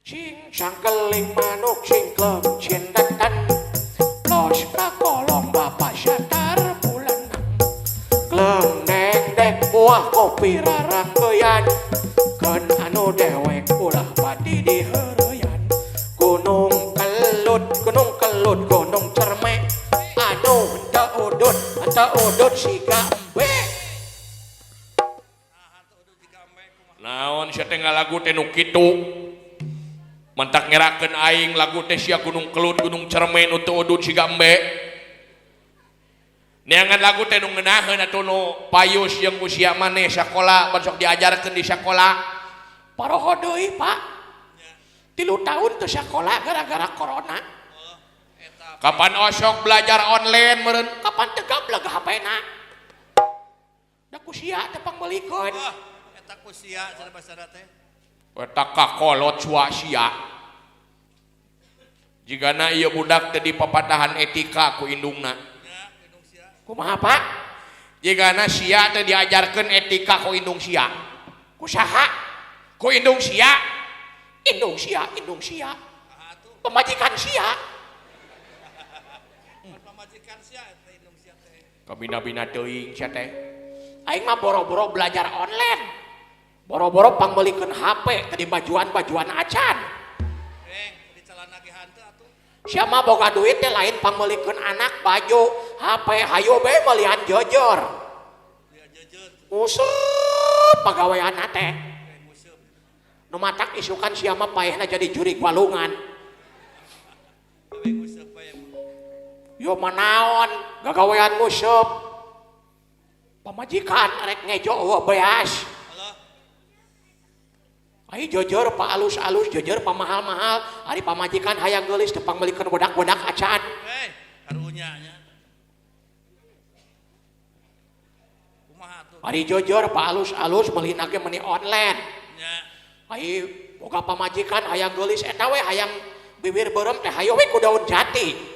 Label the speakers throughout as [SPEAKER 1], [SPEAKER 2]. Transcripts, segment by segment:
[SPEAKER 1] Sing sangkeling manuk sing kecintetan los kakolong bapak satar bulanang kleng neng dek buah kopi rarangkeyan keun anu dewek ulah pati diheureyan gunung kelut gunung kelut gunung cerme anu henteu udut siga embe.
[SPEAKER 2] Naon sia teh ngalagu teh nu kitu mentak ngerakeun aing lagu teh sia gunung kelut gunung cerme nu teu udud siga embe. Neangan lagu teh nu ngeunaheun atuh nu payus jeung usia maneh sakola ban sok diajarkeun di sakola.
[SPEAKER 1] Paroho deui Pak. 3 tahun teu sakola gara-gara corona.
[SPEAKER 2] Kapan osok belajar online meureun?
[SPEAKER 1] Kapan teu gableg HP-na? Da ku sia teh pangmeulikeun.
[SPEAKER 3] Eta ku sia cenah basana teh.
[SPEAKER 2] Eta kakolot sua sia. Jigana ieu budak teh dipapatahan etika ku indungna.
[SPEAKER 1] Kumaha Pak?
[SPEAKER 2] Jigana sia teh diajarkeun etika ku indung sia.
[SPEAKER 1] Ku saha?
[SPEAKER 2] Ku indung sia.
[SPEAKER 1] Indung sia, indung sia. Pemajikan sia.
[SPEAKER 3] Pemajikan sia eta indung sia teh.
[SPEAKER 2] Kabina-bina teuing sia teh.
[SPEAKER 1] Aing mah boro-boro belajar online. Boro-boro pangmeulikeun HP teh dibajuan-bajuan acan.
[SPEAKER 3] Di celana ge hanteu atuh.
[SPEAKER 1] Sia mah boga duit teh lain pangmeulikeun anak baju, HP hayu bae meulian jojor. Useup pagaweanna teh. Nu matak isukan sia mah paehna jadi jurig walungan. Yo manaon gagawean nguseup. Pamajikan rek ngejo eueuh beas. Ai jojor pa alus-alus jojor pa mahal-mahal ari pamajikan hayang geulis teu pangmeulikeun wedak-wedak acan.
[SPEAKER 3] Karunya nya. Kumaha atuh?
[SPEAKER 1] Ari jojor pa alus-alus meulina ge meuni online.
[SPEAKER 3] Nya.
[SPEAKER 1] Ai boga pamajikan hayang geulis eta we hayang bibir beureum teh hayo we ku daun jati.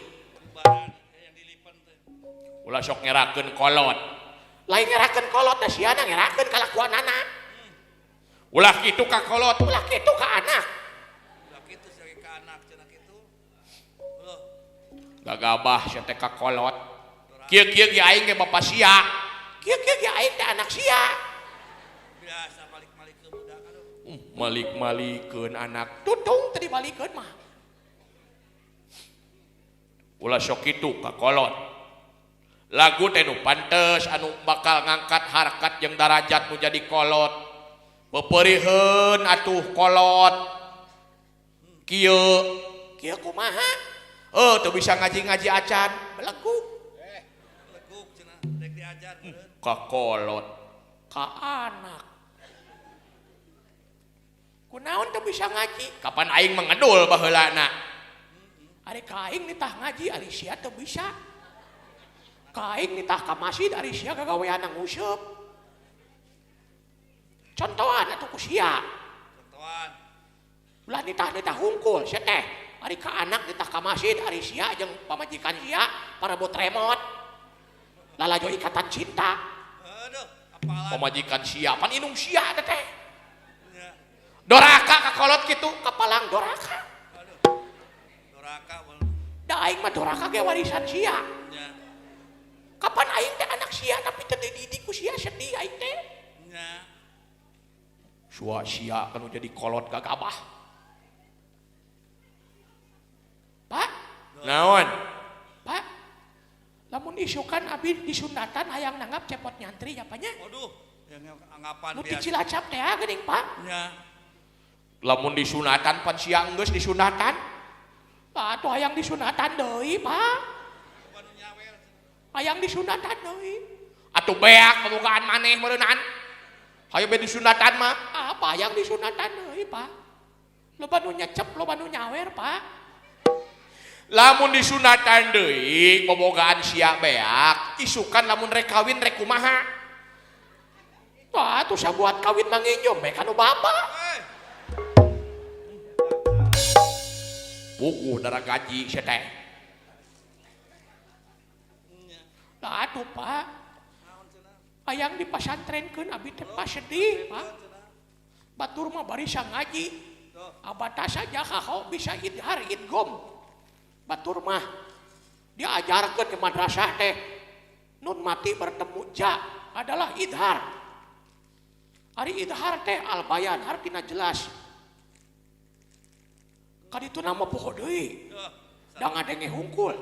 [SPEAKER 2] Ulah sok ngerakeun kolot.
[SPEAKER 1] Lain ngerakeun kolot teh siana ngerakeun kalakuanana.
[SPEAKER 2] Ulah kitu ka kolot,
[SPEAKER 1] ulah kitu ka anak.
[SPEAKER 3] Ulah kitu sia ka anak cenah kitu. Loh.
[SPEAKER 2] Gagabah sia teh ka kolot. Kieu-kieu ge aing ge bapa sia.
[SPEAKER 1] Kieu-kieu ge aing teh anak sia.
[SPEAKER 3] Biasa malik-malikeun budak aduh.
[SPEAKER 2] Malik-malikeun anak.
[SPEAKER 1] Tutung teh dibalikeun mah.
[SPEAKER 2] Ulah sok kitu ka kolot. Lagu teh nu pantes anu bakal ngangkat harkat jeung darajat nu jadi kolot. Beperiheun atuh kolot. Kieu
[SPEAKER 1] kieu kumaha?
[SPEAKER 2] Teu bisa ngaji-ngaji acan.
[SPEAKER 1] Beleguk.
[SPEAKER 3] Beleguk cenah rek diajar meureun.
[SPEAKER 2] Ka kolot,
[SPEAKER 1] ka anak. Kunaon teu bisa ngaji?
[SPEAKER 2] Kapan aing mengedul baheulana?
[SPEAKER 1] Ari ka aing nitah ngaji ari sia teu bisa. Ka aing nitah ka masjid ari sia gagaweanna nguseup. Contohan atuh ku sia.
[SPEAKER 3] Contohan.
[SPEAKER 1] Ulah nitah-nitah hungkul sia teh. Ari ka anak nitah ka masjid ari sia jeung pamajikan sia parebut remote. Lalajo ikatan cinta.
[SPEAKER 3] Aduh, apalan.
[SPEAKER 2] Pamajikan sia pan indung sia teh teh.
[SPEAKER 3] Nya.
[SPEAKER 2] Doraka ka kolot kitu,
[SPEAKER 1] kapalang doraka.
[SPEAKER 3] Aduh. Doraka bener.
[SPEAKER 1] Da aing mah doraka ge warisan sia.
[SPEAKER 3] Nya.
[SPEAKER 1] Kapan aing teh anak sia tapi teu dididik ku sia sedih aing teh.
[SPEAKER 3] Nya.
[SPEAKER 2] Sua sia kan jadi kolot gagabah.
[SPEAKER 1] Pak,
[SPEAKER 2] naon?
[SPEAKER 1] Pak, lamun isukan abi disunatan hayang nanggap cepot nyantri nya Pak nya.
[SPEAKER 3] Waduh, yang anggapan
[SPEAKER 1] Nu ti Cilacap teh geuning Pak.
[SPEAKER 3] Nya.
[SPEAKER 2] Lamun disunatan pan sia geus disunatan.
[SPEAKER 1] Pak, atuh hayang disunatan deui, Pak. Hayang disunatan deui.
[SPEAKER 2] Atuh beak pamugaan maneh meureunan. Hayo be disunatan mah.
[SPEAKER 1] Apa hayang disunatan deui, Pak? Loba nu nyecep, loba nu nyawer, Pak.
[SPEAKER 2] Lamun disunatan deui, bobogaan sia beak, isukan lamun rek kawin rek kumaha?
[SPEAKER 1] Wah, atuh sabuat kawin mah nginjem bae ka nu bapa.
[SPEAKER 2] Puguh darah gaji sia teh.
[SPEAKER 1] Lah atuh, Pak. Hayang dipasantrenkeun abi teh pas sedih, Pak. Batur mah barisa ngaji. Abata saja kaho bisa idhar idgom. Batur mah diajarkeun di madrasah teh nun mati bertemu ja adalah idhar. Ari idhar teh al bayan artina jelas. Kaditu nama poho deui. Da ngadenge hungkul.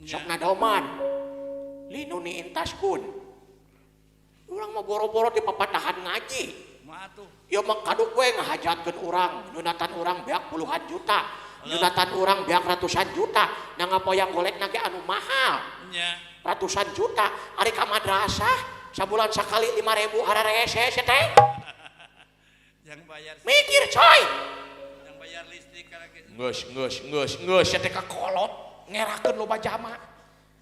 [SPEAKER 1] Sok nadoman. Linuni intaskun. Urang mah boro-boro di papatahan ngaji. Ya mah kaduk we ngahajatkeun urang, nyunatan urang beak puluhan juta, nyunatan urang beak ratusan juta, na ngapoyang golekna ge anu mahal. Ratusan juta, ari ka madrasah sabulan sakali 5.000 hararese teh.
[SPEAKER 3] Yang bayar
[SPEAKER 1] mikir coy.
[SPEAKER 3] Yang bayar listrik
[SPEAKER 2] geus geus geus geus sia teh ka kolot ngerakeun loba jama.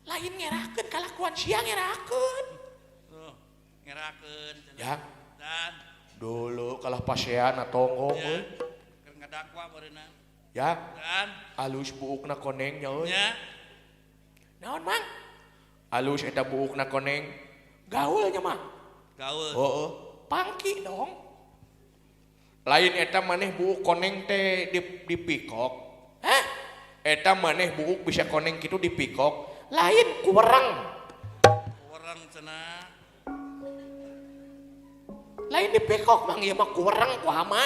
[SPEAKER 1] Lain ngerakeun kalakuan sia ngerakeun.
[SPEAKER 3] Tuh, ngerakeun
[SPEAKER 2] ya.
[SPEAKER 3] Dan
[SPEAKER 2] dulu kalah pasean tonggong euy.
[SPEAKER 3] Keur ngadakwa bareuna.
[SPEAKER 2] Ya.
[SPEAKER 3] Dan
[SPEAKER 2] alus buukna koneng nya euy.
[SPEAKER 3] Nya.
[SPEAKER 1] Naon Mang?
[SPEAKER 2] Alus eta buukna koneng.
[SPEAKER 1] Gaul nya Mang.
[SPEAKER 3] Gaul.
[SPEAKER 2] Heeh.
[SPEAKER 1] Pangki dong.
[SPEAKER 2] Lain eta maneh buuk koneng teh dipikok.
[SPEAKER 1] Hah?
[SPEAKER 2] Eta maneh buuk bisa koneng kitu dipikok.
[SPEAKER 1] Lain kuwereng.
[SPEAKER 3] Kuwereng cenah.
[SPEAKER 1] Lain dipikok Mang ieu mah kuwereng ku hama.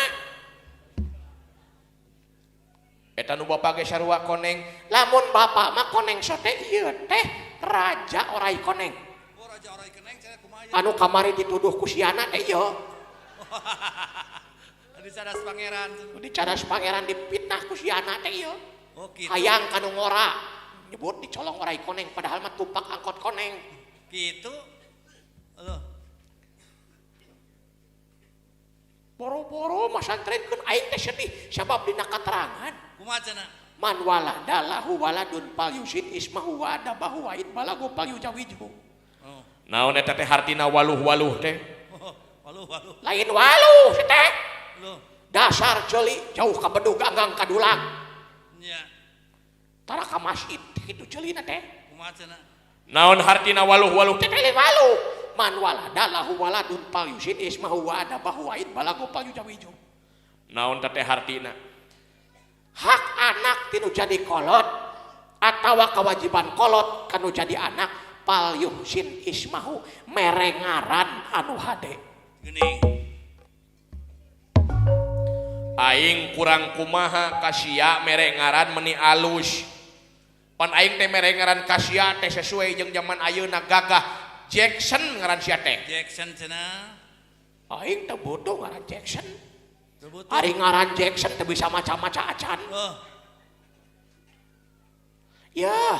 [SPEAKER 2] Eta nu bapak ge sarua koneng.
[SPEAKER 1] Lamun bapak mah koneng sote ieu teh raja orai koneng.
[SPEAKER 3] Oh, raja orai koneng cenah kumaha?
[SPEAKER 1] Anu kamari dituduh ku siana teh ieu.
[SPEAKER 3] Di cadas pangeran.
[SPEAKER 1] Di cadas pangeran dipitnah ku siana teh ieu.
[SPEAKER 3] Oh kitu.
[SPEAKER 1] Hayang kanu ngora nyebut dicolong orai koneng padahal mah tumpak angkot koneng.
[SPEAKER 3] Kitu. Aduh.
[SPEAKER 1] Boro-boro masantrenkeun aing teh sedih sabab dina katerangan.
[SPEAKER 3] Kumaha cenah?
[SPEAKER 1] Man walada lahu waladun falyusin ismahu wa adabahu wa in balagu falyujawidhu.
[SPEAKER 3] Oh.
[SPEAKER 2] Naon eta teh hartina waluh-waluh teh?
[SPEAKER 3] Oh, waluh-waluh.
[SPEAKER 1] Lain waluh si teh.
[SPEAKER 3] Loh.
[SPEAKER 1] Dasar ceuli jauh ka bedug anggang ka dulang.
[SPEAKER 3] Nya.
[SPEAKER 1] Tara ka masjid kitu ceulina teh.
[SPEAKER 3] Kumaha cenah?
[SPEAKER 2] Naon hartina waluh-waluh
[SPEAKER 1] teh? Lain waluh. Man walada lahu waladun falyusin ismahu wa adabahu wa in balagu falyujawidhu.
[SPEAKER 2] Naon teh hartina?
[SPEAKER 1] Hak anak tinu jadi kolot atawa kewajiban kolot kanu jadi anak falyusin ismahu mere ngaran anu hade.
[SPEAKER 3] Geuning.
[SPEAKER 2] Aing kurang kumaha ka sia mere ngaran meni alus. Pan aing teh mere ngaran ka sia teh sesuai jeung zaman ayeuna gagah. Jackson ngaran sia teh.
[SPEAKER 3] Jackson cenah.
[SPEAKER 1] Aing teh bodoh ngaran Jackson.
[SPEAKER 3] Ari
[SPEAKER 1] ngaran Jackson teh bisa maca-maca acan.
[SPEAKER 3] Oh.
[SPEAKER 1] Ya.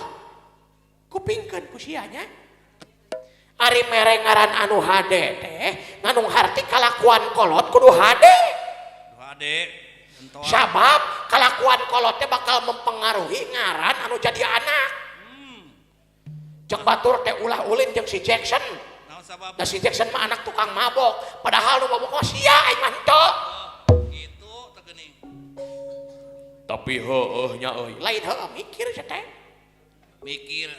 [SPEAKER 1] Kupingkeun ku sia nya. Ari mere ngaran anu hade teh nganung harti kalakuan kolot kudu hade.
[SPEAKER 3] Hade.
[SPEAKER 1] Sabab kalakuan kolot teh bakal mempengaruhi ngaran anu jadi anak. Cek batur teh ulah ulin jeung si Jackson. Da si Jackson mah anak tukang mabok, padahal nu mabok mah sia aing mah henteu.
[SPEAKER 3] Kitu teh geuning.
[SPEAKER 2] Tapi heueuh nya euy.
[SPEAKER 1] Lain heueuh mikir sia teh.
[SPEAKER 3] Mikir.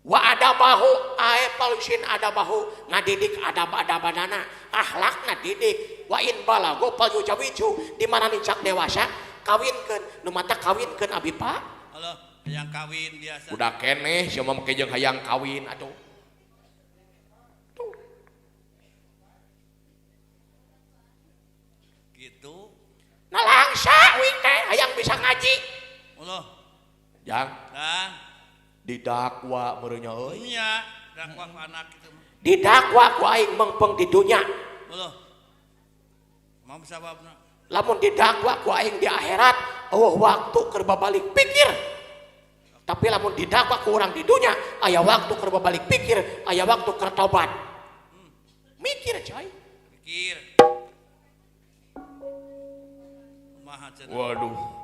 [SPEAKER 1] Wa adabahu ae palusin adabahu ngadidik adab-adabanana, akhlakna didik. Wa in balago palyujawiju di mana nincak dewasa kawinkeun, nu mata kawinkeun abi Pak.
[SPEAKER 3] Halo. Hayang kawin biasa.
[SPEAKER 2] Udah keneh sia mah make jeung hayang kawin atuh. Tuh.
[SPEAKER 3] Gitu.
[SPEAKER 1] Nah langsa wing teh hayang bisa ngaji.
[SPEAKER 3] Allah.
[SPEAKER 2] Jang.
[SPEAKER 3] Nah.
[SPEAKER 2] Didakwa meureun nya euy.
[SPEAKER 3] Nya, dakwa ku anak kitu.
[SPEAKER 1] Didakwa ku aing mengpeng di dunya.
[SPEAKER 3] Allah. Mau sababna?
[SPEAKER 1] Lamun didakwa ku aing di akhirat, eueuh waktu keur babalik pikir. Tapi lamun didakwa ku urang di dunya, aya waktu keur babalik pikir, aya waktu keur tobat. Mikir coy.
[SPEAKER 3] Mikir. Kumaha cenah?
[SPEAKER 2] Waduh.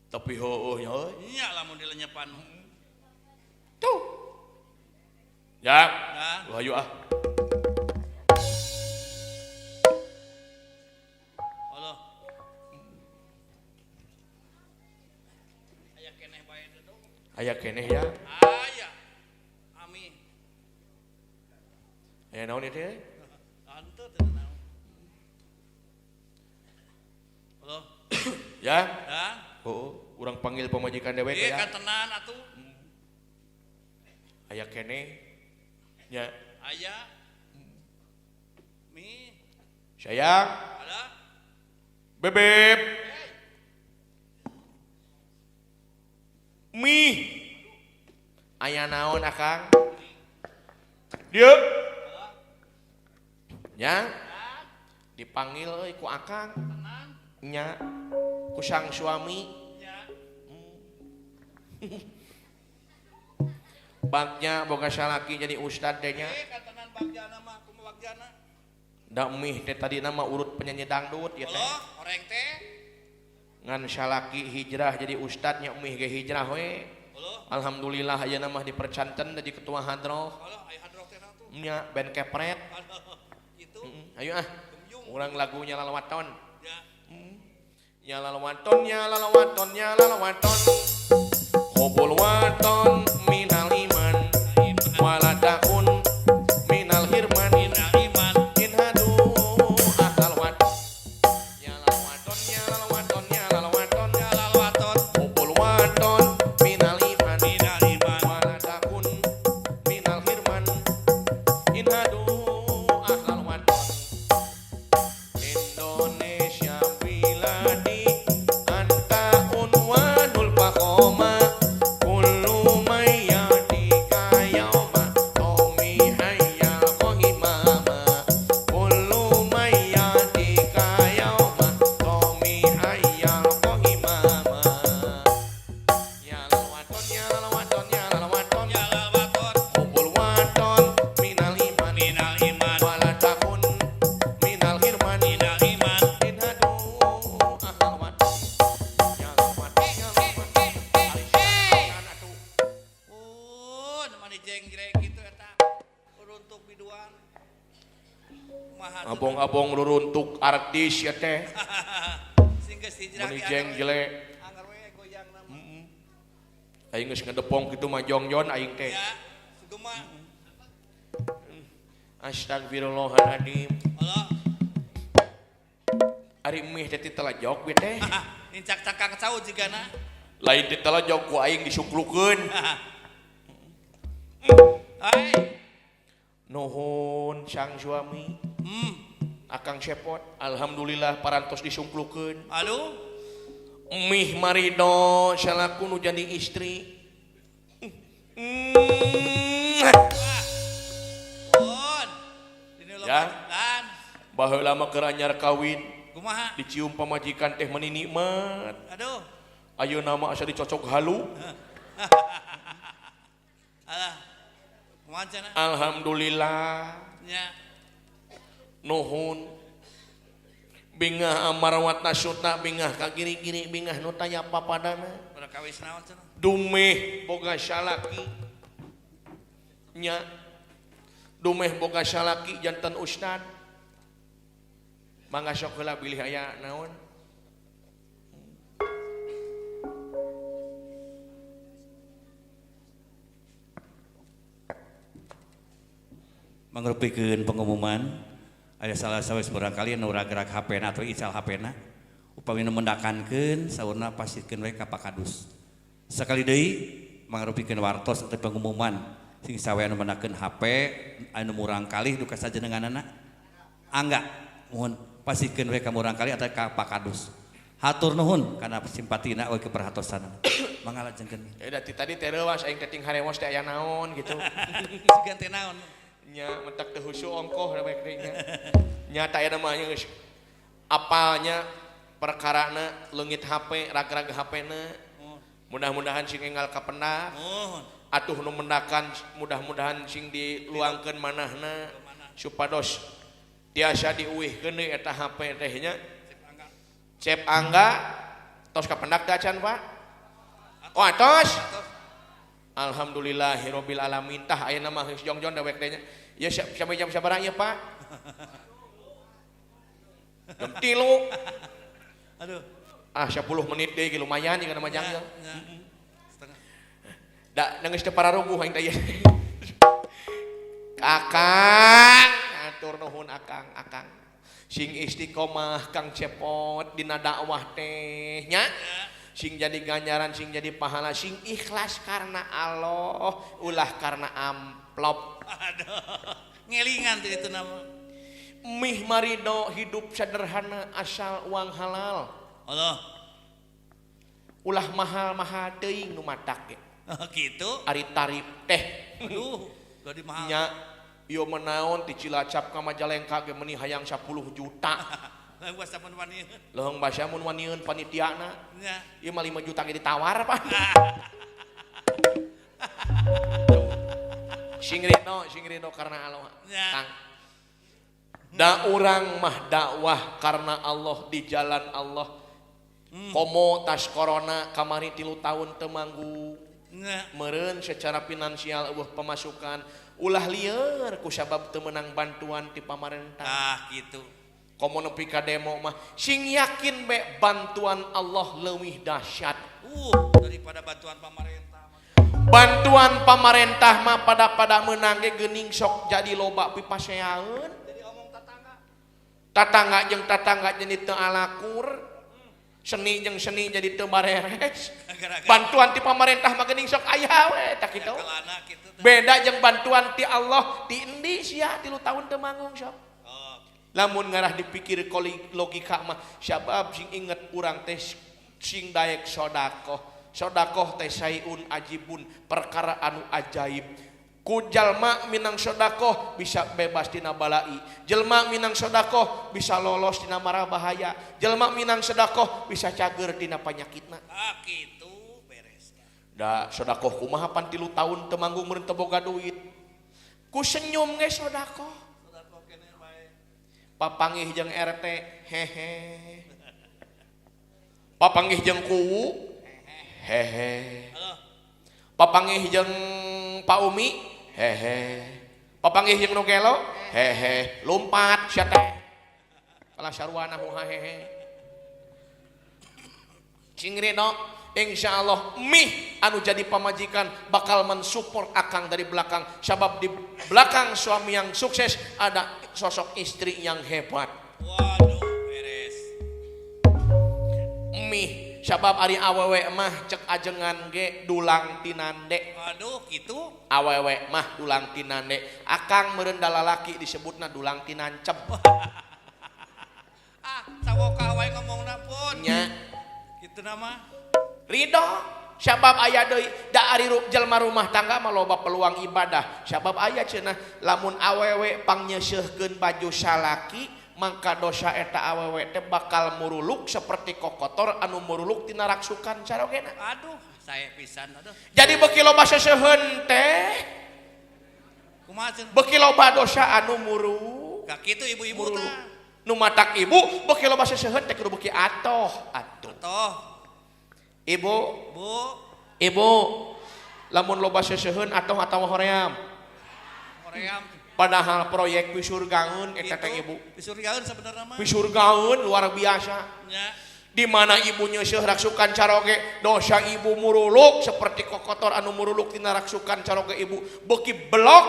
[SPEAKER 2] Tapi heueuh nya euy.
[SPEAKER 3] Nya lamun dilenyepan.
[SPEAKER 1] Tuh.
[SPEAKER 2] Ya.
[SPEAKER 3] Nah.
[SPEAKER 2] Hayu ah.
[SPEAKER 3] Allah. Aya keneh bae teh.
[SPEAKER 2] Aya keneh ya.
[SPEAKER 3] Aya. Amin.
[SPEAKER 2] Aya naon ieu teh?
[SPEAKER 3] Henteu teh. Loh.
[SPEAKER 2] Ya.
[SPEAKER 3] Dan
[SPEAKER 2] oh, urang panggil pamajikan dewek
[SPEAKER 3] ya.
[SPEAKER 2] Ya
[SPEAKER 3] Kan tenan atuh.
[SPEAKER 2] Aya keneh nya.
[SPEAKER 3] Aya. Mi.
[SPEAKER 2] Sayang.
[SPEAKER 3] Ada.
[SPEAKER 2] Bebeb. Mi. Aya naon akang? Dieu. Nya. Dipanggil euy ku akang. Nya. Ku sang suami.
[SPEAKER 3] Nya.
[SPEAKER 2] Bagnya boga salaki jadi ustad teh nya.
[SPEAKER 3] Kantenan bagjana mah kumaha bagjana?
[SPEAKER 2] Da mih teh tadi nama urut penyanyi dangdut ieu teh.
[SPEAKER 3] Oh, oreng teh.
[SPEAKER 2] Ngan salaki hijrah jadi ustad nya mih ge hijrah we. Alhamdulillah ayeuna mah dipercanten jadi ketua hadroh.
[SPEAKER 3] Halo, aya hadroh teh naon tuh?
[SPEAKER 2] Nya band kepret.
[SPEAKER 3] Gitu.
[SPEAKER 2] Ayo ah. Urang lagunya lalawaton.
[SPEAKER 3] Ya.
[SPEAKER 2] Ya lalawaton, ya lalawaton, ya lalawaton. Hubul waton minal iman waladaun minal hirman
[SPEAKER 3] Minal iman
[SPEAKER 2] in hadu ahlal waton. Ya lalawaton, ya lalawaton, ya lalawaton,
[SPEAKER 3] ya lalawaton.
[SPEAKER 2] Hubul waton minal iman
[SPEAKER 3] Minal iman
[SPEAKER 2] waladaun minal hirman in hadu ahlal waton. Indonesia biladi anta unwanul faqoma kullu may yatika yauma tomi hayya qimama kullu may yatika yauma tomi hayya qimama. Ya lawaton, ya lawaton, ya lawaton,
[SPEAKER 3] ya lawaton.
[SPEAKER 2] Hubul waton minal iman
[SPEAKER 3] Minal iman
[SPEAKER 2] wala takun minal hirman
[SPEAKER 3] minal iman
[SPEAKER 2] in hadu ahlal waton. Ya lawaton, ya lawaton. Ari atuh.
[SPEAKER 3] Oh, mani jenggrek gitu eta. Runtuk biduan. Kumaha tuh?
[SPEAKER 2] Abong-abong ruruntuk artis ya teh.
[SPEAKER 3] Sing geus hijrah
[SPEAKER 2] Meni
[SPEAKER 3] ge
[SPEAKER 2] jenggle.
[SPEAKER 3] Angger we goyang nama.
[SPEAKER 2] Aing geus ngedepong kitu mah jongjon aing teh.
[SPEAKER 3] Ya, sugema.
[SPEAKER 2] Astagfirullahaladzim.
[SPEAKER 3] Halo.
[SPEAKER 2] Ari mih teh titelajok we teh.
[SPEAKER 3] Nincak cakang cau jigana.
[SPEAKER 2] Lain titelajok ku aing disuklukeun.
[SPEAKER 3] Hai.
[SPEAKER 2] Nuhun sang suami. Akang Sepot, alhamdulillah parantos disungklukeun.
[SPEAKER 3] Aduh.
[SPEAKER 2] Mih marido salaku nu jadi istri.
[SPEAKER 3] Pun.
[SPEAKER 2] Ya.
[SPEAKER 3] Dan
[SPEAKER 2] Baheula mah keur anyar kawin,
[SPEAKER 3] kumaha?
[SPEAKER 2] dicium pamajikan teh meuni nikmat.
[SPEAKER 3] Aduh.
[SPEAKER 2] Ayeuna mah asa dicocok halu.
[SPEAKER 3] Alah. Kumaha cenah?
[SPEAKER 2] Alhamdulillah.
[SPEAKER 3] Nya.
[SPEAKER 2] Nuhun. Bingah amarwat nasuta bingah ka giri-giri bingah nu taya papadana.
[SPEAKER 3] Perkawis naon cenah?
[SPEAKER 2] Dumeh boga salaki. Nya. Dumeh boga salaki janten ustad. Mangga sok heula bilih aya naon.
[SPEAKER 3] Mangrupikeun pengumuman aya salah sawis barangkali nu ragrag HP-na atau ical HP-na upami nu mendakankeun saurna pasikeun we ka Pak Kadus. Sakali deui mangrupikeun wartos atau pengumuman sing sawe anu mendakeun HP anu murang kalih duka sajenenganana angga mohon pasikeun we ka murang kalih atau ka Pak Kadus. Hatur nuhun kana simpatina we keperhatosan. Mangalajengkeun.
[SPEAKER 2] Ya da ti tadi teh reuas aing teh ting harewos teh aya naon gitu.
[SPEAKER 3] Sigan teh naon?
[SPEAKER 2] Nya mentak teu husu ongkoh da bae nya. Nyata aya mah geus apalnya perkarana leungit HP, ragrag HP-na. Mudah-mudahan sing enggal kapendak. Atuh nu mendakan mudah-mudahan sing diluangkeun manahna supados tiasa diuihkeun deui eta HP teh nya. Cep angga tos kapendak teh acan Pak? Oh atos. Alhamdulillahirabbil alamin. Tah ayeuna mah geus jongjon dewek teh nya. Ya sampai jam sabaraha ieu Pak? Jam 3.
[SPEAKER 3] Aduh.
[SPEAKER 2] Ah 10 menit deui lumayan jeung mah janggel.
[SPEAKER 3] Setengah.
[SPEAKER 2] Da geus teu pararuguh aing teh ieu. Akang, atur nuhun akang, akang. Sing istiqomah Kang Cepot dina dakwah teh nya. Sing jadi ganjaran, sing jadi pahala, sing ikhlas karena Allah, ulah karena amplop.
[SPEAKER 3] Aduh, ngelingan tuh itu nama.
[SPEAKER 2] Mih marido hidup sederhana asal uang halal.
[SPEAKER 3] Allah.
[SPEAKER 2] Ulah mahal-mahal teuing nu matak ge.
[SPEAKER 3] Oh, gitu.
[SPEAKER 2] Ari tarif teh.
[SPEAKER 3] Aduh, jadi mahal.
[SPEAKER 2] Nya ieu menaon ti Cilacap ka Majalengka ge meuni hayang 10 juta.
[SPEAKER 3] Leuheung basa mun waniun.
[SPEAKER 2] Leuheung basa mun waniun panitiana.
[SPEAKER 3] Nya.
[SPEAKER 2] Ieu mah 5 juta ge ditawar pan. Sing ridho karena Allah.
[SPEAKER 3] Nya.
[SPEAKER 2] Kang. Da urang mah dakwah karena Allah di jalan Allah. Komo tas corona kamari 3 tahun teu manggung. Meureun secara finansial eueuh pemasukan ulah lieur ku sabab teu meunang bantuan ti pamarentah.
[SPEAKER 3] Ah gitu.
[SPEAKER 2] Komo nepi ka demo mah sing yakin be bantuan Allah leuwih dahsyat.
[SPEAKER 3] Daripada bantuan pamarentah.
[SPEAKER 2] Bantuan pamarentah mah pada meunang ge geuning sok jadi loba pipaseaeun.
[SPEAKER 3] Jadi omong tatangga.
[SPEAKER 2] Tatangga jeung tatangga jadi teu alakur. Seni jeung seni jadi teu bareres. Bantuan ti pamarentah mah geuning sok aya we tah kitu. Beda jeung bantuan ti Allah ti endi sia 3 tahun teu manggung sok. Lamun ngarah dipikir logika mah sabab sing inget urang teh sing daek sedekah. Sedekah teh saiun ajibun, perkara anu ajaib. Ku jalma minang sedekah bisa bebas tina balai. Jelma minang sedekah bisa lolos tina mara bahaya. Jelma minang sedekah bisa cager tina panyakitna.
[SPEAKER 3] Ah kitu beres.
[SPEAKER 2] Da sedekah kumaha pan 3 tahun teu manggung meureun teu boga duit. Ku senyum ge sedekah.
[SPEAKER 3] Sedekah keneh bae.
[SPEAKER 2] Papanggih jeung RT hehe. Papanggih jeung kuwu hehe. Papanggih jeung Pak Umi hehe. Papanggih jeung nu gelo hehe. Lumpat sia teh. Kalah sarwana hehe. Cing ridho insyaallah mih anu jadi pamajikan bakal mensupport akang dari belakang. Sabab di belakang suami yang sukses ada sosok istri yang hebat.
[SPEAKER 3] Waduh beres.
[SPEAKER 2] Mih sabab ari awewe mah cek ajengan ge dulang tinande.
[SPEAKER 3] Aduh kitu.
[SPEAKER 2] Awewe mah dulang tinande. Akang meureun lalaki disebutna dulang tinancep.
[SPEAKER 3] Ah, sawokah wae ngomongna pun.
[SPEAKER 2] Nya.
[SPEAKER 3] Kitu nama.
[SPEAKER 2] Ridho sabab aya deui da ari jelema rumah tangga mah loba peluang ibadah. Sabab aya cenah lamun awewe pangnyeuseurkeun baju salaki maka dosa eta awewe teh bakal muruluk seperti kokotor anu muruluk tina raksukan carogena.
[SPEAKER 3] Aduh, saya pisan aduh.
[SPEAKER 2] Jadi beuki loba seseuheun teh
[SPEAKER 3] kumaha cenah?
[SPEAKER 2] Beuki loba dosa anu muruluk.
[SPEAKER 3] Ka kitu ibu-ibu tah.
[SPEAKER 2] Nu matak ibu beuki loba seseuheun teh kudu beuki atoh atuh.
[SPEAKER 3] Atoh.
[SPEAKER 2] Ibu,
[SPEAKER 3] Bu,
[SPEAKER 2] ibu lamun loba seseuheun atoh atawa hoream?
[SPEAKER 3] Hoream.
[SPEAKER 2] Padahal proyek pisurgaeun eta teh ibu.
[SPEAKER 3] Pisurgaeun sebenarnya mah.
[SPEAKER 2] Pisurgaeun luar biasa.
[SPEAKER 3] Nya.
[SPEAKER 2] Di mana ibu nyeuseuh raksukan caroge, dosa ibu muruluk seperti kokotor anu muruluk tina raksukan caroge ibu. Beuki belok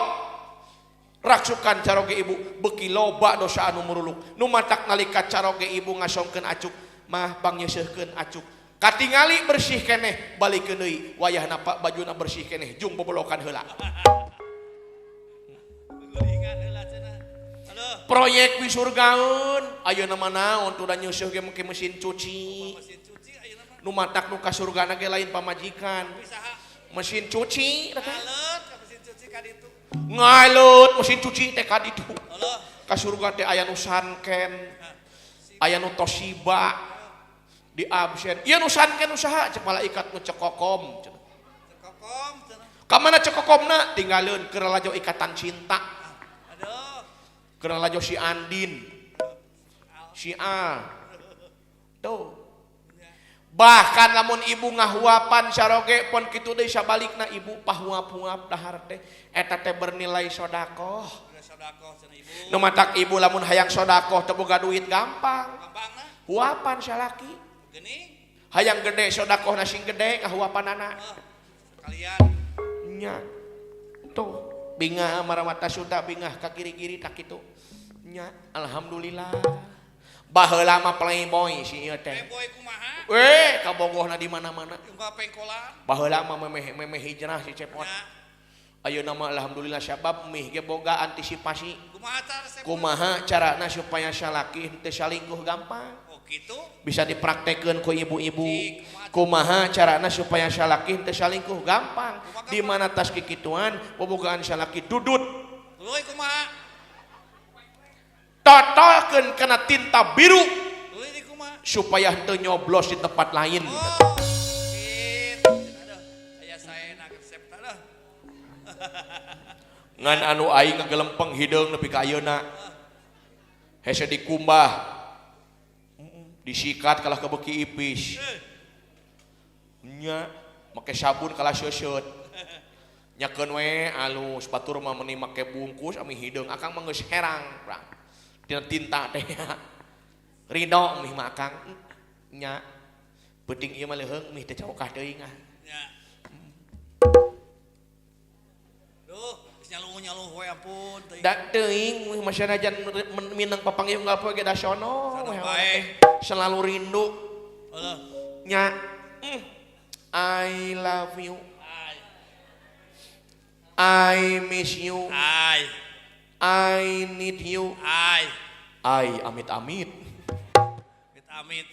[SPEAKER 2] raksukan caroge ibu, beuki loba dosa anu muruluk. Nu matak nalika caroge ibu ngasongkeun acuk, mah pangnyeuseurkeun acuk. Katingali bersih keneh, balikeun deui wayahna pak bajuna bersih keneh, jung bobelokan heula. Proyek pisurgaeun ayeuna mah naon tuh da nyeuseuh ge make mesin cuci. Nu matak nu ka surgana ge lain pamajikan. Mesin cuci
[SPEAKER 3] Ngalut ka mesin cuci ka ditu.
[SPEAKER 2] Ngalut mesin cuci teh ka ditu. Ka surga teh aya nu Sanken, aya nu Toshiba di absen. Ieu nu Sanken usaha cek malaikat nu cekokom cenah.
[SPEAKER 3] Cekokom cenah.
[SPEAKER 2] Ka mana cekokomna? Tinggaleun keur lalajo ikatan cinta.
[SPEAKER 3] Aduh.
[SPEAKER 2] Keur lalajo si Andin. Si A. Tuh. Bahkan lamun ibu ngahuapan saroge pon kitu deui sabalikna ibu pahuap-huap dahar teh eta teh bernilai sedekah.
[SPEAKER 3] Sedekah cenah ibu.
[SPEAKER 2] Nu matak ibu lamun hayang sedekah teu boga duit gampang.
[SPEAKER 3] Gampangna.
[SPEAKER 2] Huapan salaki.
[SPEAKER 3] Geuning.
[SPEAKER 2] Hayang gede sedekahna sing gede ngahuapanana.
[SPEAKER 3] Kalian.
[SPEAKER 2] Nya. Tuh bingah maramata suda bingah ka kiri-kiri tak kitu. Nya alhamdulillah. Baheula mah playboy si ieu teh.
[SPEAKER 3] Playboy kumaha?
[SPEAKER 2] Weh, kabogohna di mana-mana.
[SPEAKER 3] Unggal pengkolan.
[SPEAKER 2] Baheula mah memeh hijrah si Cepot.
[SPEAKER 3] Ya.
[SPEAKER 2] Ayeuna mah alhamdulillah sabab mih ge boga antisipasi.
[SPEAKER 3] Kumaha cara resep?
[SPEAKER 2] Kumaha carana supaya salaki teu salingkuh gampang?
[SPEAKER 3] Oh kitu.
[SPEAKER 2] Bisa dipraktekeun ku ibu-ibu. Kumaha carana supaya salaki teu salingkuh gampang? Di mana tas kikituan bobogaan salaki dudut.
[SPEAKER 3] Tuluy kumaha?
[SPEAKER 2] Totolkeun kana tinta biru.
[SPEAKER 3] Tuluy di kumaha?
[SPEAKER 2] Supaya henteu nyoblos di tempat lain.
[SPEAKER 3] Oh, gitu. Aduh, aya saena resep tah.
[SPEAKER 2] Ngan anu aing ngagelempeng hideung nepi ka ayeuna. Hese dikumbah. Disikat kalah kebeki ipis. Nya make sabun kalah seuseut. Nyakeun we alus batur mah meuni make bungkus ami hideung akang mah geus herang. Tina tinta teh. Ridho mih mah akang. Nya peuting ieu mah leuheung mih teh cawokah teuing ah.
[SPEAKER 3] Nya. Duh, geus nyaluh-nyaluh we ampun teuing.
[SPEAKER 2] Da teuing mih masanajan minang papanggih unggal poe ge da sono we
[SPEAKER 3] bae.
[SPEAKER 2] Selalu rindu.
[SPEAKER 3] Heuh.
[SPEAKER 2] Nya. I love you. I miss you. I need you.
[SPEAKER 3] I.
[SPEAKER 2] Ai amit-amit.
[SPEAKER 3] Amit-amit.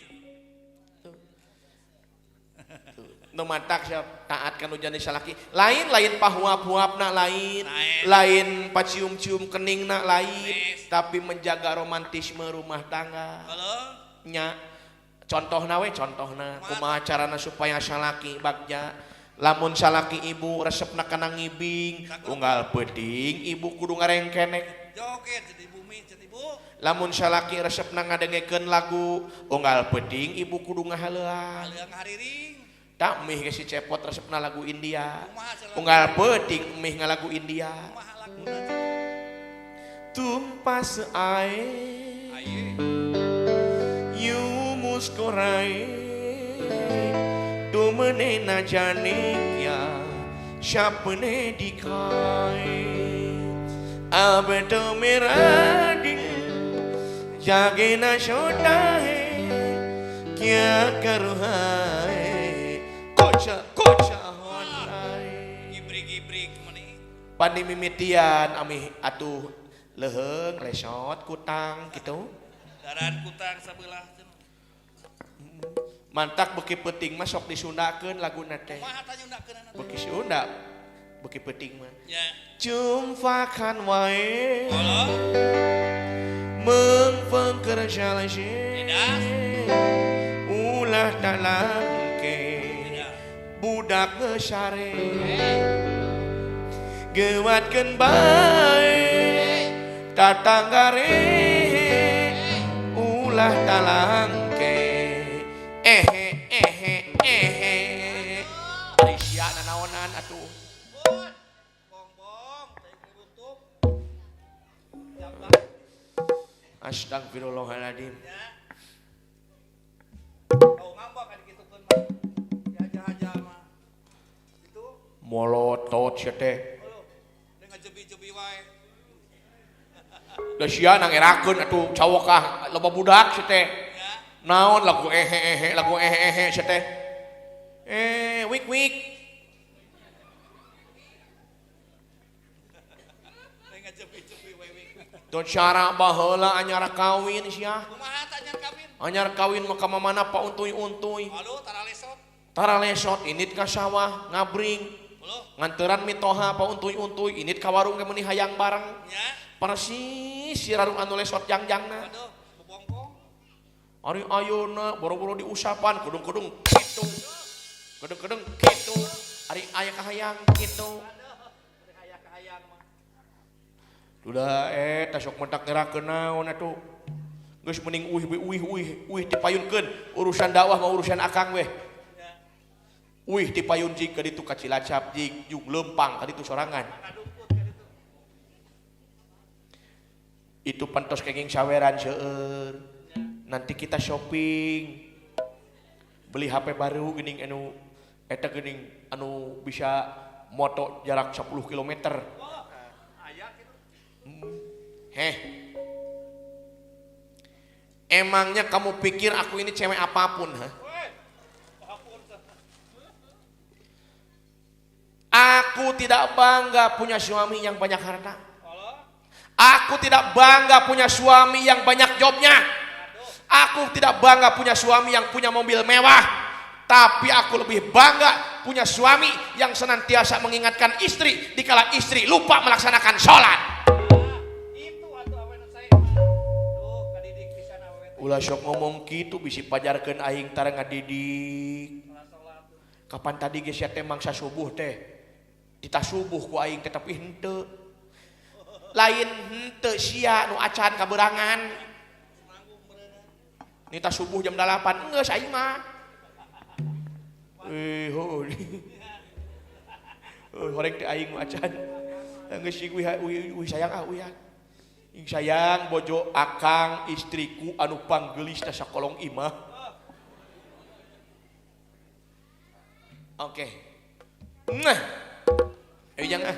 [SPEAKER 2] Nu matak siap taat kanu jadi salaki. Lain-lain pahuap-huapna lain, lain pacium-cium keningna lain, tapi menjaga romantisme rumah tangga. Nya contohna we contohna kumaha carana supaya salaki bagja. Lamun salaki ibu resepna kana ngibing, unggal peuting ibu kudu ngarengkenek.
[SPEAKER 3] Joget jadi bumi jadi ibu.
[SPEAKER 2] Lamun salaki resepna ngadengekeun lagu, unggal peuting ibu kudu ngahaleuang.
[SPEAKER 3] Haleuang hariring.
[SPEAKER 2] Tak mih ge si Cepot resepna lagu India. Unggal peuting mih ngalagu India. Tumpas ae. Yu muskorae. तुमने न जाने क्या सपने दिखाए अब तो मेरा दिल जागे न सोता है क्या करूँ हाय कुछ कुछ होता है
[SPEAKER 3] gibrik-gibrik meni
[SPEAKER 2] pani mimitian ami atuh leuheung lesot kutang gitu
[SPEAKER 3] daran kutang sabelah.
[SPEAKER 2] Mantak beki peuting mah sok disundakeun laguna teh. Beki Sunda beki peuting mah. Cumfakan wae. Mengfengker jalase. Ulah talangke. Budak geus sare. Gewatkeun bae. Tatanggare. Ulah talangke. Ehe ehe ehe. Ari sia nanaonan atuh.
[SPEAKER 3] Bongbong teh runtuh.
[SPEAKER 2] Astagfirullahaladzim.
[SPEAKER 3] Oh ngambek kan dikitukeun mah. Dihaja-haja mah. Itu
[SPEAKER 2] molotot sia teh.
[SPEAKER 3] Deui ngajebi-jebi wae.
[SPEAKER 2] Da sia nangerakeun atuh cawokah loba budak sia teh. Naon lagu ehe ehe lagu ehe ehe sia teh. Wik wik. Tuh cara baheula anyar kawin sia.
[SPEAKER 3] Kumaha tah anyar kawin?
[SPEAKER 2] Anyar kawin mah ka mamana pauntuy-untuy.
[SPEAKER 3] Aduh tara lesot.
[SPEAKER 2] Tara lesot init ka sawah ngabring. Nganteran mitoha pauntuy-untuy init ka warung ge meuni hayang bareng.
[SPEAKER 3] Nya.
[SPEAKER 2] Persis si rarung anu lesot jangjangna.
[SPEAKER 3] Aduh, bobongkong.
[SPEAKER 2] Ari ayeuna boro-boro diusapan kudung-kudung kitu. Kudung-kudung kitu. Ari aya kahayang kitu.
[SPEAKER 3] Aduh, ari aya kahayang mah.
[SPEAKER 2] Duda eta sok mentak ngerakeun naon atuh. Geus mending uih uih uih uih dipayunkeun urusan dakwah mah urusan akang weh. Uih dipayun jig ka ditu ka Cilacap jig jung leumpang ka ditu sorangan. Itu pantos kenging saweran seueur. Nanti kita shopping. Beli HP baru geuning anu eta geuning anu bisa moto jarak 10 km. Heh. Emangnya kamu pikir aku ini cewek apapun, ha? Aku tidak bangga punya suami yang banyak harta. Aku tidak bangga punya suami yang banyak jobnya. Aku tidak bangga punya suami yang punya mobil mewah. Tapi aku lebih bangga punya suami yang senantiasa mengingatkan istri dikala istri lupa melaksanakan sholat. Ulah sok ngomong kitu bisi pajarkeun aing tara ngadidik. Kapan tadi geus sia teh mangsa subuh teh? Tita subuh ku aing teh tapi henteu. Lain henteu sia nu acan kaberangan. Nita subuh jam 8 geus aing mah. Heuh. Horeng teh aing nu acan. Geus uih sayang ah uih. Ing sayang bojo akang istriku anu panggelis teh sakolong imah. Oke. Nah. Ayo jangan.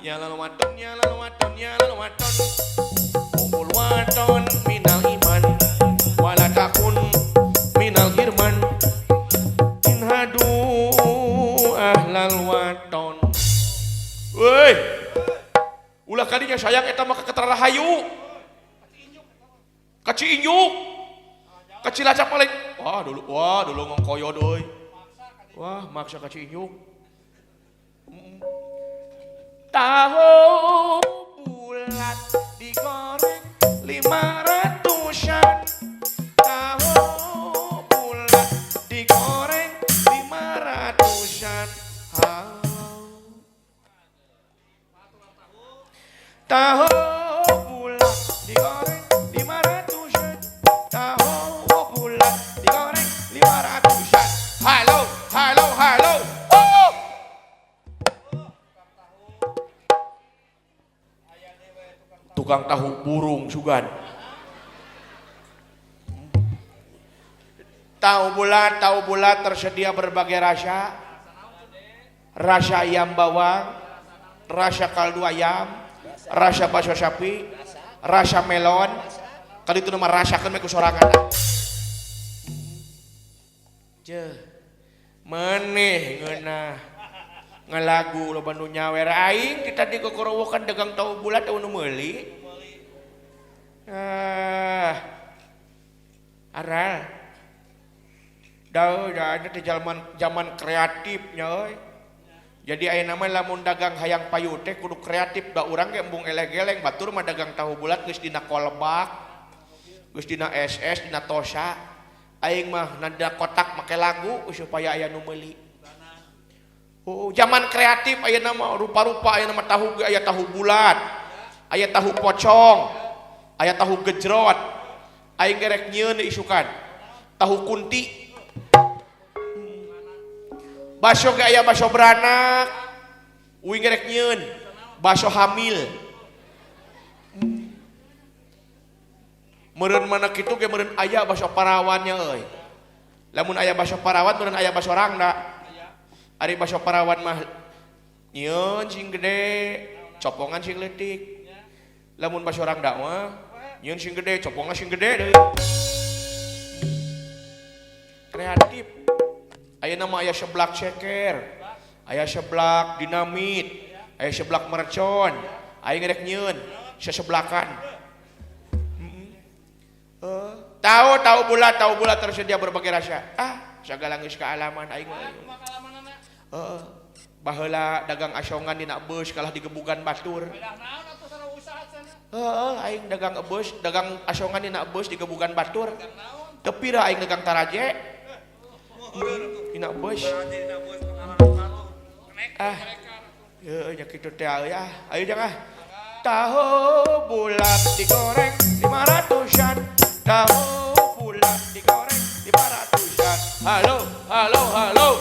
[SPEAKER 2] Ya lalu waton, ya lalu waton, ya lalu waton. Kumpul waton minal iman wala takun minal hirman. In hadu ahlal waton. Woi. Ulah kadinya sayang eta mah kaketrarahayu. Ka Ciinjuk. Ka Cilacap paling. Wah dulu ngongkoyod euy. Wah, maksa ka Ciinjuk. Tahu bulat digoreng 500-an. Tahu bulat digoreng 500-an. Tahu bulat digoreng 500-an. Tahu bulat digoreng 500-an. Halo, halo, halo. Oh! Tukang tahu burung sugan. Tahu bulat tersedia berbagai rasa. Rasa ayam bawang, rasa kaldu ayam, rasa bakso sapi, rasa melon. Kali itu nama rasakeun we ku sorangan. Jeh. Meneh ngeunah. Ngalagu loba nu nyawer aing kita di kokorowokan dagang tahu bulat nu meuli. Ah. Aral. Dah ada teh zaman kreatifnya euy. Jadi aya nama lamun dagang hayang payu teh kudu kreatif da urang ge embung eleh-geleng batur mah dagang tahu bulat geus dina kolbak, geus dina SS, dina tosa. Aing mah nada kotak make lagu supaya aya nu meuli. Oh, zaman kreatif aya nama rupa-rupa aya nama tahu ge aya tahu bulat, aya tahu pocong, aya tahu gejrot. Aing ge rek nyieun isukan. Tahu kunti. Baso ge aya baso beranak, uing rek nyieun, baso hamil. Meureun mana kitu ge meureun aya baso parawannya euy. Lamun aya baso parawan meureun aya baso rangda. Ari baso parawan mah nyieun sing gede, copongan sing leutik. Lamun baso rangda mah nyieun sing gede, copongan sing gede deui. Kreatif. Aya nama aya seblak ceker, aya seblak dinamit, aya seblak mercon, aya ngerek nyieun, seseblakan. Tahu bulat tersedia berbagai rasa. Ah, sagala geus kaalaman aing mah. Baheula dagang asongan dina beus kalah digebugan batur. Aing dagang beus, dagang asongan dina beus digebugan batur. Teu pira aing dagang taraje. Dina beus. Ah. Heuh nya kitu teh ah. Ayo jangan. Tahu bulat digoreng 500-an. Tahu bulat digoreng 500-an. Halo, halo, halo.